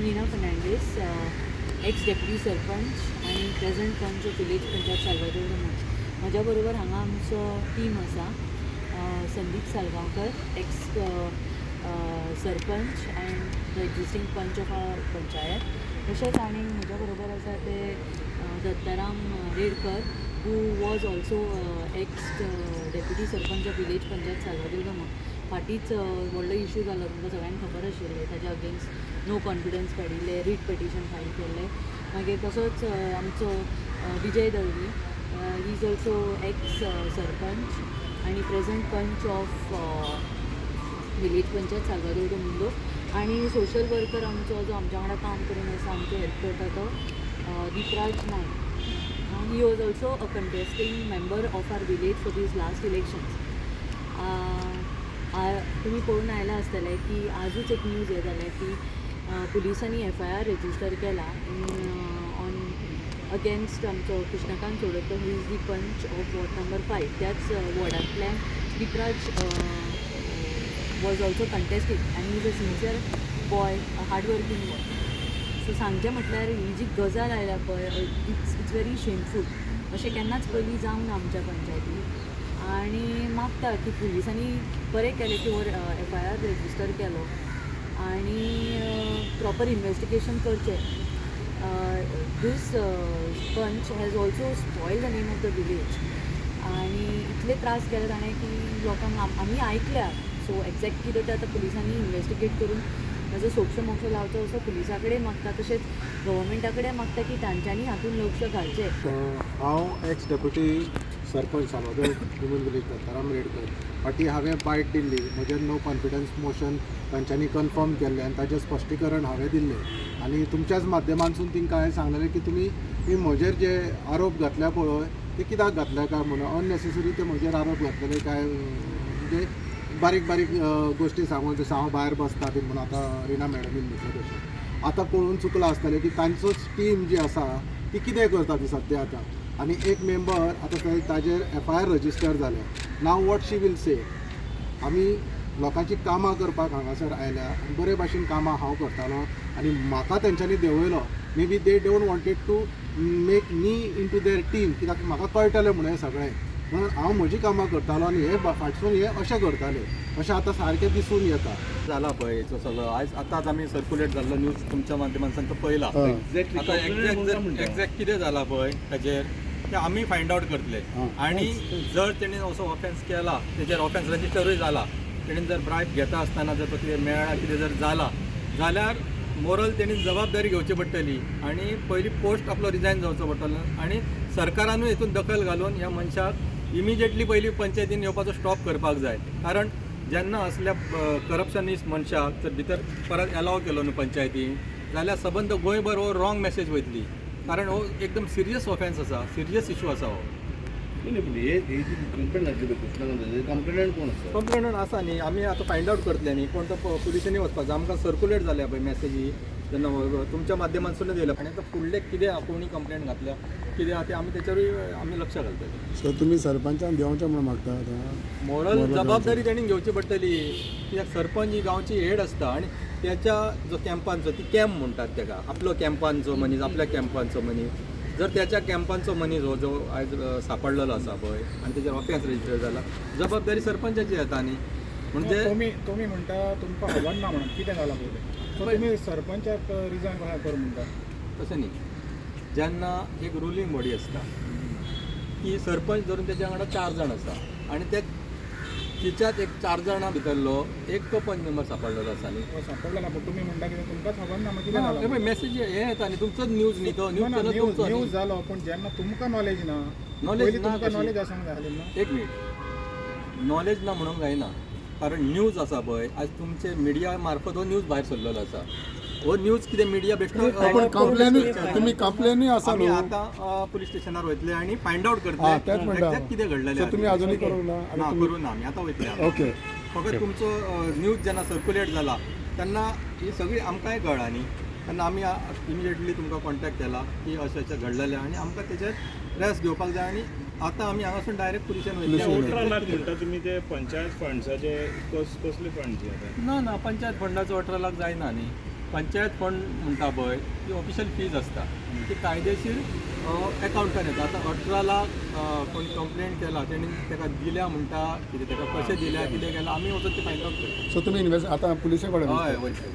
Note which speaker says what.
Speaker 1: I am Lina Fernandes, ex deputy sarpanch आनी present panch of village panchayat Salvador de Munda. म्हज्या बरोबर हांगा आमचो टीम आसा, Sandeep Salgaonkar, ex sarpanch and the existing panch of our panchayat. तशेंच आनी म्हज्या बरोबर आसा ते Dattaram Redkar, who was also ex deputy sarpanch of village panchayat Salvador de Munda. फाटींच व्हडलो इशू जालो, तुमकां सगळ्यांक खबर आशिल्लें, ताच्या अगेन्स्ट नो कॉन्फिडन्स काडिल्लें, रीट पिटिशन फायल केल्लें. मागीर तसोच आमचो Vijay Dalvi, he is also ex sarpanch आनी present panch of village panchayat Salvador de Mundo. आनी सोशल वर्कर आमचो जो आमच्या वांगडा काम करून आसा, आमचें हेल्प करता तो Deepraj Naik. He was also a contesting member of our village for these last elections. तुमी पळोवन आयला आसतलें की आजूच एक न्यूज हें जालें की पुलिसांनी FIR register केला ऑन अगेन्स्ट आमचो Krishnakant Chodankar, who is the panch of ward number 5. त्याच वॉर्डांतल्यान Deepraj was also contesting and he is a sincere boy, a hard working boy. So सांगचें म्हटल्यार ही जी गजाल आयल्या पळय, it's very shameful. अशें केन्नाच पयलीं जावंक ना आमच्या पंचायतीन. आनी मागता की पुलिसांनी बरें केलें की हो FIR register केलो आनी प्रॉपर इन्वेस्टिगेशन करचें. This panch has also spoil the name of the village. आनी इतले त्रास केले ताणें की लोकांक आमी आयकल्या. सो एक्झॅक्ट कितें तें आतां पुलिसांनी इन्वेस्टिगेट करून ताजो सोक्ष मोक्ष लावचो असो पुलिसां कडेन मागता, तशेंच गव्हर्मेंटा कडेन मागता की तांच्यांनी हातूंत लक्ष घालचें.
Speaker 2: हांव ex deputy sarpanch Salvador de Munda village Dattaram Redkar. फाटीं हांवें बायट दिल्ली, म्हजेर नो कॉन्फिडन्स मोशन तांच्यांनी कन्फर्म केल्लें आनी ताजें स्पश्टीकरण हांवें दिल्लें. आनी तुमच्याच माध्यमांतसून तांकां हांवें सांगलेलें की तुमी म्हजेर जे आरोप घातल्या पळय ते कित्याक घातल्या काय म्हणून, अननेसेसरी ते म्हजेर आरोप घातलेले काय, म्हणजे बारीक बारीक गोश्टी सांगून जशें हांव भायर बसता बी म्हणून. आतां रिना मॅडमीन म्हटलें तशें आतां पळोवन चुकलां आसतलें की तांचोच टीम जी आसा ती कितें करता ती सद्या आतां. आनी एक मेंबर आतां ताजेर FIR register जाल्या. Now what she will say. आमी लोकांची कामां करपाक हांगासर आयल्या आनी बरे भाशेन कामां हांव करतालो आनी म्हाका तेंच्यांनी देंवयलो. May be they don't wanted to make me into their team, कित्याक म्हाका कळटलें म्हणून हें सगळें, म्हणून हांव म्हजीं कामां करतालो आनी हे फाटसून हे अशें करताले, अशें आतां सारकें दिसून येता.
Speaker 3: जाला पळय हेचो सगळो आयज आतांच आमी सर्क्युलेट जाल्लो न्यूज तुमच्या माध्यमांतल्यान तो पळयला. आतां एक्झॅक्ट कितें जाला पळय ताजेर ते आमी फायंड आवट करतले. आनी जर तेणी असो ऑफेन्स केला, तेजेर ऑफेन्स रजिस्टरूय जाला, तेणेन जर ब्रायब घेता आसतना जर तो कितें मेळ्ळा कितें जर जाला जाल्यार मोरल तेणी जबाबदारी घेवची पडटली आनी पयली पोस्ट आपलो रिजायन जावचो पडटलो. आनी सरकारानूय हितून दखल घालून ह्या मनशाक इमिजिएटली पयली पंचायतीन येवपाचो स्टॉप करपाक जाय. कारण जेन्ना असल्या करप्शनिस्ट मनशाक जर भितर परत एलाव केलो न्हू पंचायतीन जाल्यार सबंद गोंयभर हो रॉंग मॅसेज वयतली. कारण हो एकदम सिरियस ऑफेन्स आसा, सिरियस इशू आसा हो. कंप्लेनंट आसा न्ही, आमी आतां फायंड आवट करतले न्ही कोण तो, पुलिसांनी वचपाक जाय. आमकां सर्क्युलेट जाल्या पळय मॅसेजी जेन्ना तुमच्या माध्यमांतसून येयला. आनी आतां फुडलें कितें कोणी कंप्लेंट घातल्या कितें आहा तें आमी तेचेरूय आमी लक्ष घालतले.
Speaker 4: सो तुमी सरपंचान देंवचें म्हणून मागता आतां?
Speaker 3: मोरल जबाबदारी तेणी घेवची पडटली, कित्याक सरपंच ही गांवची हेड आसता आनी त्याच्या जो कॅम्पांचो, ती कॅम्प म्हणटात तेका, आपलो कॅम्पांचो मनीस, आपल्या कॅम्पांचो मनीस, जर त्याच्या कॅम्पांचो मनीस हो जो आयज सापडलेलो आसा पळय आनी तेजेर ऑफेन्स रजिस्टर जाला, जबाबदारी सरपंचाची येता न्ही. म्हणजे
Speaker 5: तुमी म्हणटा तुमकां खबर ना म्हणून कितें जालां पळय, तुमी सरपंचाक रिजायन कर म्हणटा
Speaker 3: तशें न्ही. जेन्ना एक रुलींग बॉडी आसता की सरपंच धरून तेच्या वांगडा 4 जाण आसा आनी ते तिच्यात एक 4 जाणां भितरलो एक तो पंच मेंबर सापडलेलो आसा न्ही.
Speaker 5: सापडलो ना, पूण तुमी म्हणटा कितें तुमकांच खबर ना, मागीर कितें जालां?
Speaker 3: मॅसेज हें येता न्ही, तुमचोच न्यूज न्ही तो, न्यूज
Speaker 5: न्यूज जालो. पूण जेन्ना तुमकां नॉलेज ना, नॉलेज तुमकां नॉलेज आसूंक जाय ना.
Speaker 3: एक मिनीट, नॉलेज ना म्हणूंक जायना, कारण न्यूज आसा पळय आज तुमचे मिडिया मार्फत हो न्यूज भायर सरलेलो आसा. हो न्यूज कितें मिडिया बेश्टो
Speaker 4: तुमी कंप्लेनूय आसा.
Speaker 3: आमी आतां पुलीस स्टेशनार वयतले आनी फायंड आवट करतले एक्झॅक्ट कितें घडलेलें.
Speaker 4: तुमी अजुनूय करूंक ना?
Speaker 3: ना, करूं ना, आमी आतां वयतले.
Speaker 4: ओके,
Speaker 3: फकत तुमचो न्यूज जेन्ना सर्क्युलेट जाला तेन्ना ही सगळी आमकांय कळ्ळा न्ही, तेन्ना आमी इमिजिएटली तुमकां कॉन्टॅक्ट केला की अशें अशें घडलेलें आनी आमकां तेजेर रेस्ट घेवपाक जाय. आनी आतां आमी हांगासून डायरेक्ट पुलिशेन वयतले.
Speaker 6: 18 लाख म्हणटा तुमी, ते पंचायत फंड्साचे कसले फंड्स?
Speaker 3: ना ना, पंचायत फंडाचो 18 लाख जायना न्ही. पंचायत फंड म्हणटा पळय ती ऑफिशियल फीज आसता, ती कायदेशीर एकावंटान येता. आतां 18 लाख कोण कंप्लेन केला तेणी ताका दिल्या म्हणटा, कितें ताका कशें दिल्या, कितें केलां, आमी वचून ती फायंड आवट करता.
Speaker 4: सो तुमी इन्वेस्ट आतां पुलिसे कडेन
Speaker 3: हय, वयता.